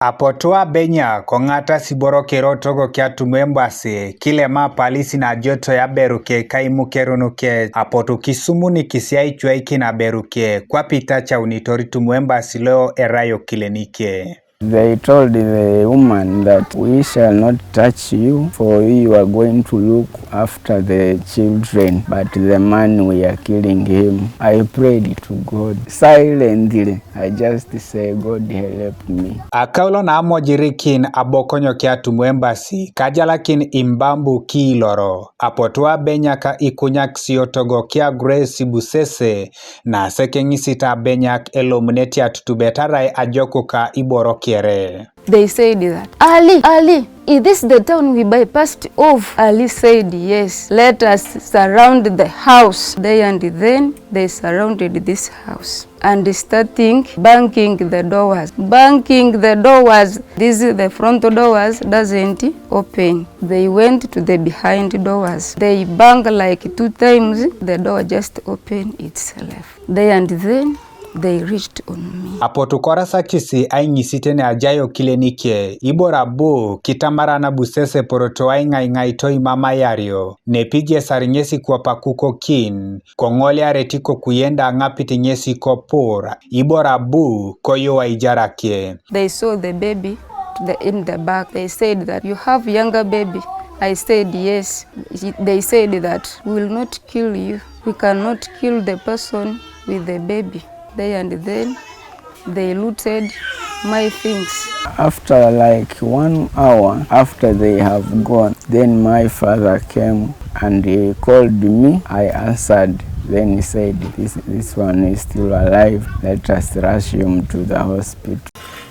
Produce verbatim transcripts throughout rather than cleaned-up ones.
Apotu abenyak ko ŋatas iboro kere otogo ke atum embasi, kilema apalis na ajoto aberu ke ka imukerun ke, apotu kisumunikis aicwaikin aberu ke, kwape itacaunitor itum embasi lo erai okilenike. They told the woman that, "We shall not touch you, for you are going to look after the children, but the man, we are killing him." I prayed to God silently. I just say, "God help me." Akaulo na amojirikin abokonyo ke atum embasi, kajalakin imbambu kiiloro, apotu abenyak ikunyak siotogo ke a Grace Busese, na sek eŋisit abenyak elomunete atutubet arai ajoku ka iboro kere. They said that, "Ali, Ali, is this the town we bypassed off?" Ali said, "Yes, let us surround the house." They and then they surrounded this house and starting banging the doors, banging the doors. This, the front doors doesn't open. They went to the behind doors. They bang like two times, the door just opened itself. They and then they reached on me. Apotu korasakis aiŋisiten ajai okilenike, iboro abu kitamara na Busese eporoto aiŋaiŋaito imama iario, nepijesar ŋesi kwape akukokin, koŋoliaret ikokuyen da aŋapit ŋesi kopur, iboro abu koyuwa aijarake. They saw the baby to the, in the back. They said that, "You have younger baby?" I said, "Yes." They said that, "We will not kill you. We cannot kill the person with the baby." They and then they looted my things. After, like, one hour after they have gone, then my father came and he called me. I answered. Then he said, "This, this one is still alive. Let us rush him to the hospital."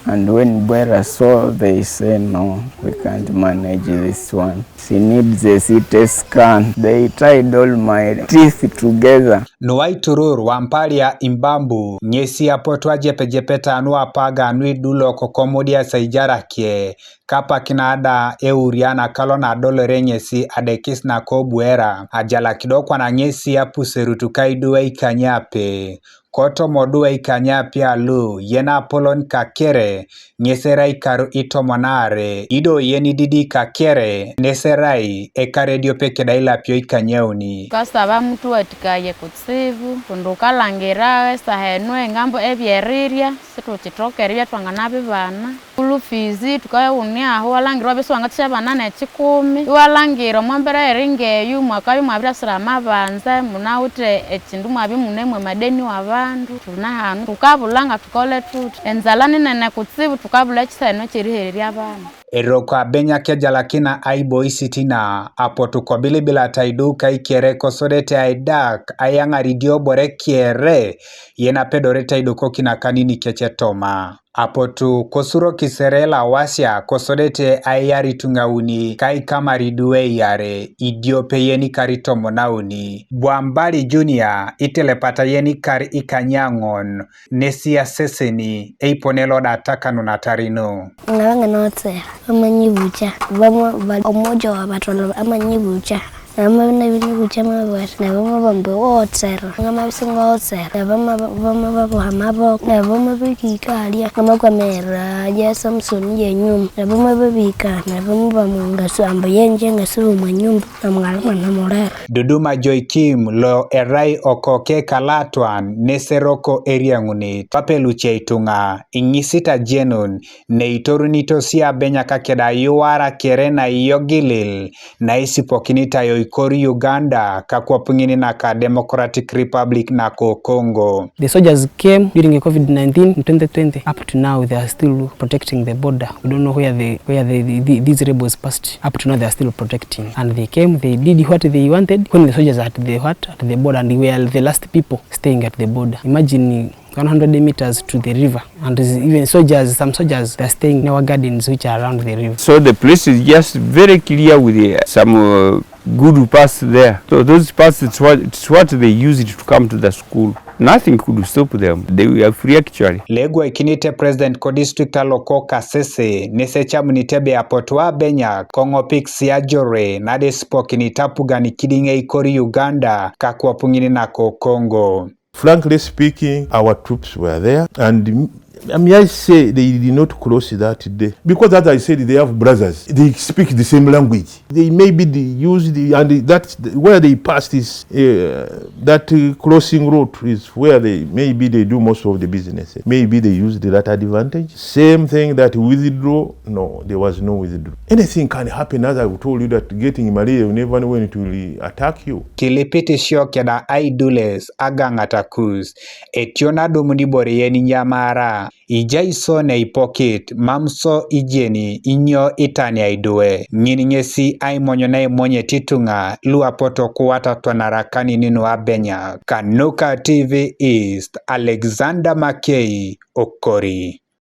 And when Bwera saw, they say, "No, we can't manage this one. She needs a C T scan." They tied all my teeth together. Nuaiturur wampalia imbambu, ŋesi apotu ajepejepeta nuapaga nuidulok komudias aijarake, kapak nada euria nakalo nadolore ŋesi adekis nako Bwera, ajalak do kwana ŋesi apuserut kaidu aikanyape. Kotomodu aikanyape alu, yen apolon kakere, ŋes erai ikaru itomon aare, ido yen ididi kakere, nes erai ekar ediope keda ilapio ikanyauni. Kasaba mutuwatikaye kutsibu, kundi ukalangira esaha enu eŋambo ebyerirya, situkitoka erirya twanganabibana. School fees, tukayawuniaho, iwalangirwa besi wangatisya abana nekikumi, iwalangirwa omwambera eyeringeyo, mwakabya imwabirasira amabanza, munawithe ekindu imwabya imunemwe amadeni wabandu, tune hanu, tukabula nga tukole tuthi. Enzala ninene kutsibu, tukabula ekisaheno ekyerihererya abana. Eroko abenyak ejalakina aibo isitina, apotu kobilibilata iduka ikere kosodete aidak, ayaŋar idiobore kere, yen apedorete aidokokin akanin kec etoma. Apotu kosurokis ere lawasia kosodete aiyar ituŋauni kaikamar iduwe iare, idiope yen ikar itomonauni. Bwambali Junior itelepata yen ikar ikanyaŋon, nesi aseseni eipone loda takanunatarino. Ŋabaŋ notsera bamanyibucha bamwe, omoja wabatolo amanyibucha. Nabamabinabinyibucha mabwati, nabamabambwe wotsera, ngamabisi ngotsera, nabamababuha amaboko, nabamabibika halya, ngamakwamera ya Samsoni yenyuma, nabamabibika, nabamabamwa ngaswamba yenje ngasiba omwanyumba, namwala mwana mulere. Duduma Joikim lo erai okoke kalatwan neseroko eriaŋunit, papeluche ituŋa, iŋisita jenun, neitorunitosi abenyak keda ayuwara kere naiyogilil, naisipokinitai oikor Uganda kakwap ŋin naka Democratic Republic nako Congo. The soldiers came during the covid nineteen in twenty twenty. Up to now, they are still protecting the border. We don't know where they, where they, the, the, these rebels passed. Up to now, they are still protecting. And they came, they did what they wanted. When the soldiers at the what, at the border, and they were the last people staying at the border. Imagine one hundred meters to the river, and even soldiers, some soldiers, they are staying in our gardens which are around the river. So the place is just very clear with the, some, uh, good paths there. So those paths, it's what, it's what they used to come to the school. Nothing could stop them. They were free actually. Legwaikinite President ko district aloko Kasese, nesechamunite be apotu abenyak, koŋopik siajore, nadesipokinit apugan kidiŋ eikor Uganda, kakwap ŋin nako Congo. Frankly speaking, our troops were there, and m-, I mean, I say they did not cross that day because, as I said, they have brothers. They speak the same language. They maybe they used the, and that where they passed is uh, that uh, crossing route is where they maybe they do most of the business. Maybe they used that advantage. Same thing that withdraw. No, there was no withdraw. Anything can happen. As I told you that getting malaria, you never know when it will attack you. Kilipitisho keda aidules agaŋata kus. Etionadum nibore yeninyamara. Ijai so neipokit, mam so ijeni, inyo itani aiduwe. Ŋin ŋesi aimonyo naimonyet ituŋa luapoto kuwata twanara kanini nuabenya. Kanuka T V East, Alexander Makei, Okori.